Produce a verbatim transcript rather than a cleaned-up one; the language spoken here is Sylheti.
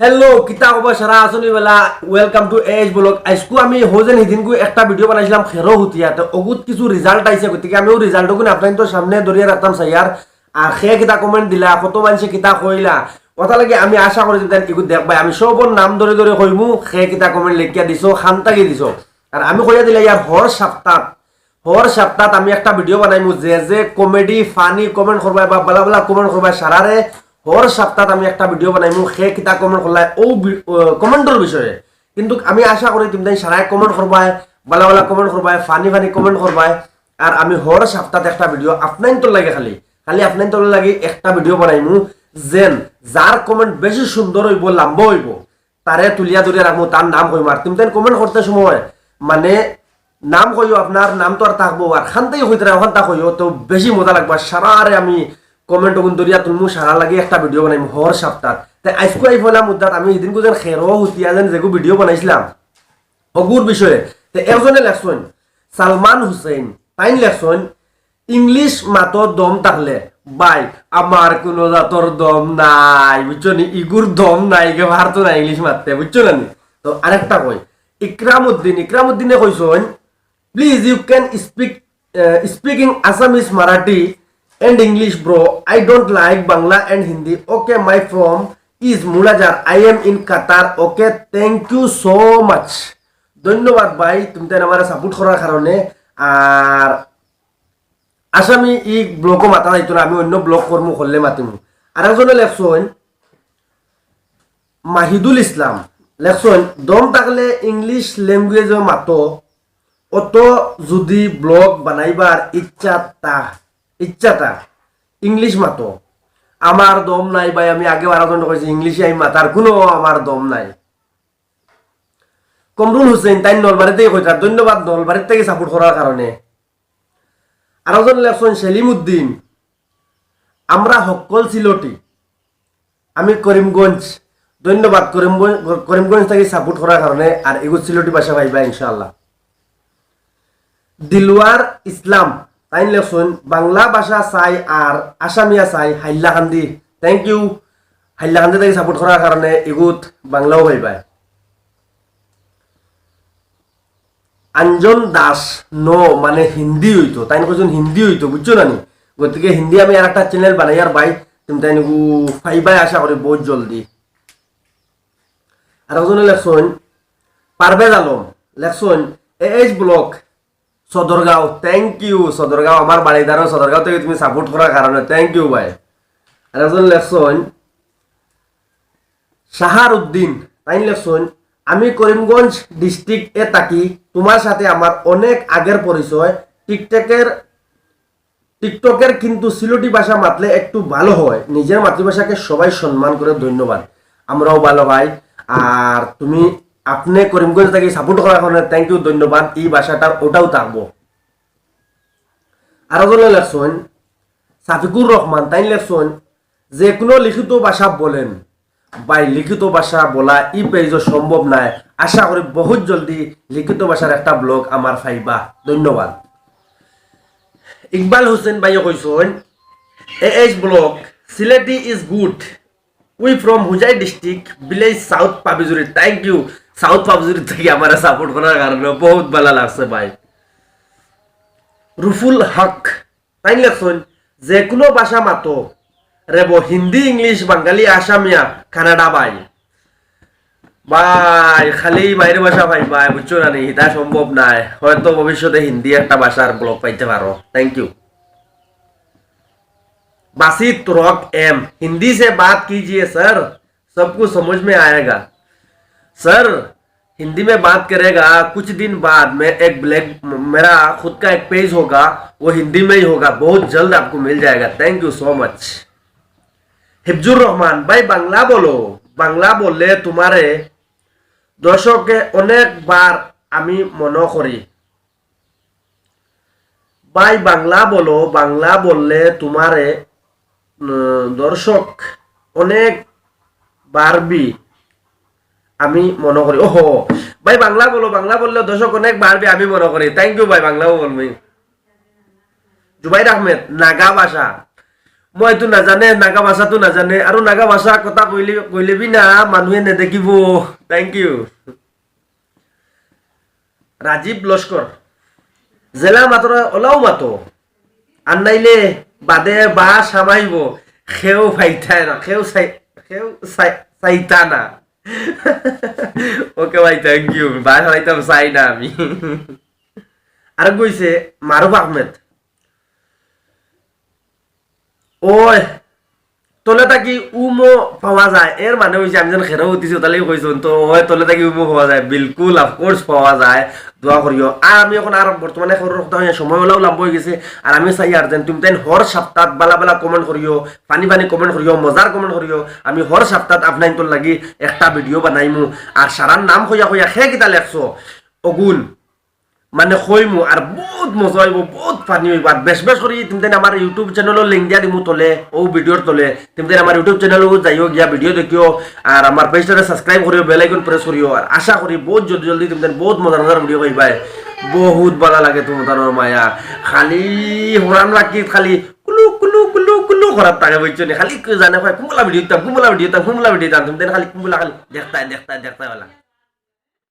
Hello, কিতা খবর সারা, আছনি বেলা? Welcome to AH blog. আইজকু আমি হউ যেন হিদিনকু একটা ভিডিও বানাইছিলাম খেরো হুতিয়া, তো অগুত কিছু রেজাল্ট আইছে, গতিকে আমি অউ রেজাল্টগুন আপনাইনতর সামনে ধরিয়া রাখতাম চাইয়ার। আর কে কিতা কমেন্ট দিলা, কত মানষে কিতা কইলা, অতার লাগি আমি আশা করি যেন ইগু দেখবায়। আমি সবর নাম ধরি ধরি কইমু, কে কিতা কমেন্ট লেখিয়া দিছো, খান থাকি দিছো। আর আমি কইয়া দিলাই আর হর সপ্তাত হর সপ্তাত আমি একটা ভিডিও বানাইমু, যে যে কমেডি, ফানি কমেন্ট করবায় বা বালা বালা কমেন্ট করবায় সারারে, হর সপ্তাত আমি একটা ভিডিও বানাইমু, কে কিতা কমেন্ট করলায় অউ বি-, অ, কমেন্টর বিষয়ে। কিন্তু আমি আশা করি তুমরাইন সারায় কমেন্ট করবায়, বালা বালা কমেন্ট করবায়, ফানি ফানি কমেন্ট করবায়। আর আমি হর সপ্তাত একটা ভিডিও আপনাইনতর লাগি খালি, খালি আপনাইনতর লাগি একটা ভিডিও বানাইমু, যেন যার কমেন্ট বেশি সুন্দর অইবো, লাম্বা অইবো, তারে তুলিয়া ধরিয়া রাখমু, তার নাম কইমু। আর তুমরাইন কমেন্ট করতে সময় মানে নাম কইও, আপনার নাম তো আর থাকবো, আর খান থাকি কইতারা অখানতা কইও, তো বেশি মজা লাগবো। আর সারারে আমি কমেন্ট অগুন ধরিয়া তুলমু, সারার লাগি একটা ভিডিও বানাইমু হর সপ্তাত। তে আইজকু আই পয়লা মুদ্দাত আমি হিদিনকু যেন খেরো হুতিয়া যেন যেগু ভিডিও বানাইছিলাম অগুর বিষয়ে। তে একজনে লেখছইন, সালমান হুসেন, তাইন লেখছইন, ইংলিশ মাতো দম থাকলে, ভাই, আমার কুনু জাতর দম নাই, বুঝছো নি? ইগুর দম নাই, কে পারতো না ইংলিশ মাততে, বুঝছো না নি? তো আরেকটা কই, ইকরামউদ্দিন, ইকরামউদ্দিনে কইছইন, please you can speak, uh, speaking Assamese, Marathi and English, bro. I don't like Bangla and Hindi. Okay, my from is Mulajar. I am in Qatar. Okay, thank you so much. ধন্যবাদ ভাই, তুমরাইন আমারে সাপোর্ট করার কারণে। আর আসামি ই ব্লগও মাতা যাইতো না, আমি অন্য ব্লগ করমু, করলে মাতিমু। আর একজনে লেখছইন মাহিদুল ইসলাম, লেখছইন, দম থাকলে ইংলিশ ল্যাঙ্গুয়েজও মাতো, অত যদি ব্লগ বানাইবার ইচ্ছা তা, ইচ্ছা তা, ইংলিশ মাতো। আমার দম নাই ভাই, আমি আগেও আরো জনরে কইছি, ইংলিশে আমি মাতার কুনু আমার দম নাই। কমরুল হুসেন, তাইন নলবাড়ি থাকি কইতারা, ধন্যবাদ নলবাড়ি থাকি সাপোর্ট করার কারণে। আরো জন লেখছইন সেলিম উদ্দিন, আমরা হক্কল সিলটি, আমি করিমগঞ্জ। ধন্যবাদ করিমগঞ্জ, করিমগঞ্জ থাকি সাপোর্ট করার কারণে। আর ইগু সিলটি ভাষা পাইবা ইনশাআল্লাহ। দিলওয়ার ইসলাম, তাইন লেখছইন, বাংলা ভাষা চাই আর আসামিয়া চাই, হাইলাকান্দি। Thank you, হাইলাকান্দি থাকি সাপোর্ট করার কারণে। ইগুত বাংলাও পাইবা। আঞ্জন দাস, no, মানে হিন্দি অইতো, তাইন কইছইন হিন্দি অইতো, বুঝছো না নি? গতিকে হিন্দি আমি আরেকটা চ্যানেল বানাইয়ার ভাই, তুমরাইন ইগু পাইবায় আশা করি বউত জলদি। আর একজনে লেখছইন পারভেজ আলম, লেখছইন, এএইচ ব্লগ, সদরগাঁও। Thank you সদরগাঁও, আমার বাড়িদারও সদরগাঁও থাকি তুমি সাপোর্ট করার কারণে, thank you ভাই। আর একজন লেখছইন শাহার উদ্দিন, তাইন লেখছইন, আমি করিমগঞ্জ ডিস্ট্রিক্ট এ থাকি, তোমার সাথে আমার অনেক আগের পরিচয় টিকটকের, টিকটকের, কিন্তু সিলেটি ভাষা মাতলে একটু ভালো হয়। নিজের মাতৃভাষাকে সবাই সম্মান করে, ধন্যবাদ। আমরাও ভালো পাই। আর তুমি, আপনে করিমগঞ্জ থাকি সাপোর্ট করার কারণে thank you, ধন্যবাদ। ই ভাষাটা অটাউ থাকবো। আরো জনে লেখছইন সাফিকুর রহমান, তাইন লেখছইন, যে কোনো লিখিত ভাষা বলেন। ভাই, লিখিত ভাষা বলা ই পেজও সম্ভব নায়। আশা করি বহুত জলদি লিখিত ভাষার একটা ব্লগ আমার পাইবা। ধন্যবাদ। ইকবাল হোসেন ভাইয়ে কইছইন, AH blog, Sylheti is good. We from Hojai district, village South Pabijuri. Thank you, south পাবজুরি থাকি আমারে সাপোর্ট করার কারণে বহুত ভালা লাগছে ভাই। রুফুল হক, তাইন লেখছইন, যে কোনো ভাষা মাতো, রেবো, হিন্দি, ইংলিশ, বাঙালি, আসামিয়া, কানাডা ভাই। ভাই, খালি মাইর ভাষা পাইবায়, বুঝছো না নি? ইটা সম্ভব নায়। হয়তো ভবিষ্যতে হিন্দি একটা ভাষার ব্লগ পাইতে পারো। Thank you। Basit rock M, Hindi से बात कीजिए सर, सब कुछ समझ में आएगा। सर, हिंदी में बात करेगा, कुछ दिन बाद मैं एक ब्लैक, मेरा खुद का एक पेज होगा, वो हिंदी में ही होगा, बहुत जल्द आपको मिल जाएगा। Thank you so much। Hifzur রহমান, ভাই বাংলা বলো, বাংলা বললে তোমারে দর্শকে অনেকবার আমি মনে করি। ভাই বাংলা বলো, বাংলা বললে তোমারে, উম, দর্শক অনেক বাড়বি আমি মনে করি। ওহো, ভাই বাংলা বলো, বাংলা বললে দর্শক অনেক বাড়বি আমি মনে করি। Thank you ভাই, বাংলাও বলবি। জুবাইর আহমেদ, নাগা ভাষা। মই তো নাজানে, নাগা ভাষা তো নাজানে, আৰু নাগা ভাষা কথা কইলে, কইলে বি না, মানুহে নেদেখিব। Thank you। ৰাজীৱ লস্কৰ, জেলা মাতর অলাও মাতো, আর নাইলে বাদে বাস হামাইব, খেউ ফাইতায় না, খেউ সাই-, খেউ সাই-, সাইতা না। OK ভাই, thank you। বাস হামাইতাম চাই না আমি। আর কইছে মারুফ আহমেদ, ওই, তলে থাকি উমো পাওয়া যায়, এর মানে অইছে আমি যেন খেরাও উঠিছি, তাহলে কইছুন তো, ওই, তলে থাকি উমো পাওয়া যায়, বিলকুল, of course পাওয়া যায়। দোয়া করিও। আর আমি এখন আর বর্তমানে খবর কথা হইয়া সময় অলাও লম্বা হয়ে গেছে, আর আমি চাই আর যেন তুমি তাইন হর সপ্তাহ বালা বালা comment করিও, funny funny comment করিও, মজার comment করিও। আমি হর সপ্তাহ আপনাইনতর লাগি একটা video বানাইমু। আর সারার নাম কইয়া কইয়া খে কিতা লেখছো, অগুন মানে কইমু, আর বহুত মজা অইব, বহুত funny অইব। আর বেশ বেশ করি তুমি তাইন আমার YouTube channel-ও link দিয়া দিমু তলে, ও video-র তলে। তুমি তাইন আমার YouTube channel-ও যাইও, গিয়া video দেখিও, আর আমার page-টারে subscribe করিও, bell icon press করিও। আর আশা করি বহুত জলদি জলদি তুমি তাইন বহুত মজার মজার video পাইবায়। বহুত বালা লাগে তুমতানর মায়া, খালি হরান রাখি খালি কুলু কুলু কুলু কুলু করার থাকে, বুঝছো নি? খালি জানে কয় কুম্বলা video দিতাম, কুম্বলা video দিতাম, কুম্বলা video দিতাম। তুমি তাইন খালি কুম্বলা খালি দেখতায় দেখতায় দেখতায় বালা।